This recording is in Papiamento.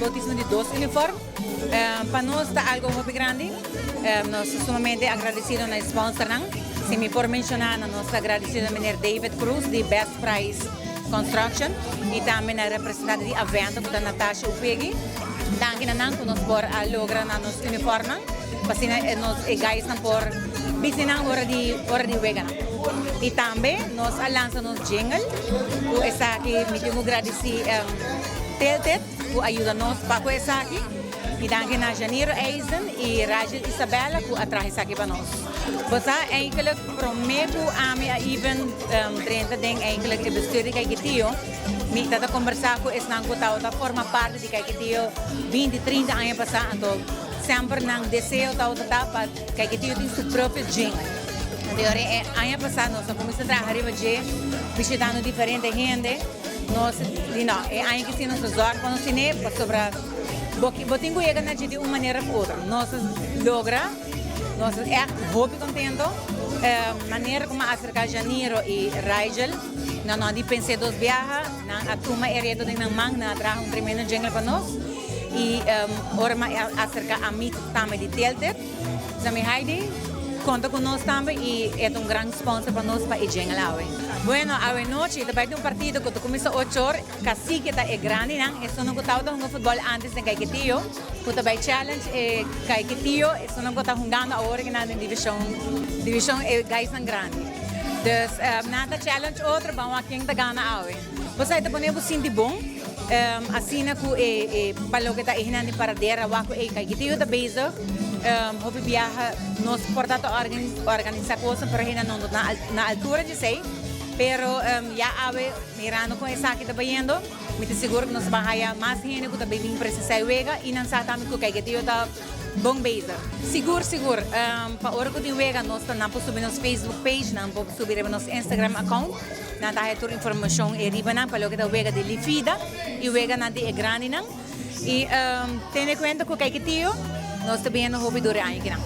bautismo di dos uniform. Pa nos ta algo hopi grandi. Nos ta sumamente agradecido na e sponsornan. Si mi por menciona nan, nos ta agradecido na meneer David Cruz di Best Price Construction y tambe na representante di Avento cu ta Natasha Upegui. Danki na nan cu nos por a logra na nos uniformnan pa asina nos e guysnan por bisti nan ora di ora di weganan. Y tambe nos a lansa nos jingle cu esaki mi tin cu gradici Tilted cu a yuda nos pa cu esaki y danki na Janiro Eisen y Rachel Isabella cu a traha esaki pa nos. Bo sa eigenlijk prome cu ami a even drenta den eigenlijk e bestuur di Caiquetio, mi ta ta combersa cu esnan cu tabata forma parti di Caiquetio 20, 30 aña pasa, anto semper nan deseo tabata ta pa Caiquetio tin su propio jingle. Anto e ora e aña pasa nos a cuminsa traha riba dje bishitando diferente hende. Nos di no, e aña ki si nos ta zorg pa nos tene pasobra bo bo tin ku yega na dje di un manera of otro. Nos a logra, nos ta ègt hopi kontento. Manera ku mi a aserká Janiro i Rigel, nan no a di pens'é dos biaha, nan a tuma e reto den nan man, nan a traha un tremendo jingle pa nos. I ora mi a aserká Amit tambe di Tilted, Sa mi Heidi konta ku nos tambe i e ta un gran sponsor pa nos pa e jingle awe. Bueno, awe nochi ta bai tin un partido ku ta kuminsá ocho or, Cacique ta e grandinan, esunnan ku tabata hunga futbòl antes den Caiquetio, ku ta bai challenge e Caiquetio, esunnan ku ta hungando awor aki nan den divishon, divishon e guysnan grandi. Dus nan ta challenge otro, ban wak ken ta gana awe. Bo sa e ta pone bo sinti bon, asina ku e e pa loke ta e hendenan den Paradera wak ku ey Caiquetio ta bezig. Hopi biaha nos por ta ta organisa cosnan pero hende no ta na altura di esey. Pero ya awe mirando con esaki ta bayendo mi ta sigur cu nos ta ban haya mas hende cu ta bay bin presencia e wega y nan sa tambe cu Caiquetio ta bon bezig. Sigur sigur pa ora cu tin wega nos ta nan por subi nos Facebook page, nan por subi riba nos Instagram account, nan ta haya tur informacion e riba nan pa loke ta wega di Lifida y weganan di e grandinan. Y tene cuenta cu Caiquetio nos ta biendo hopi dure aña kinan.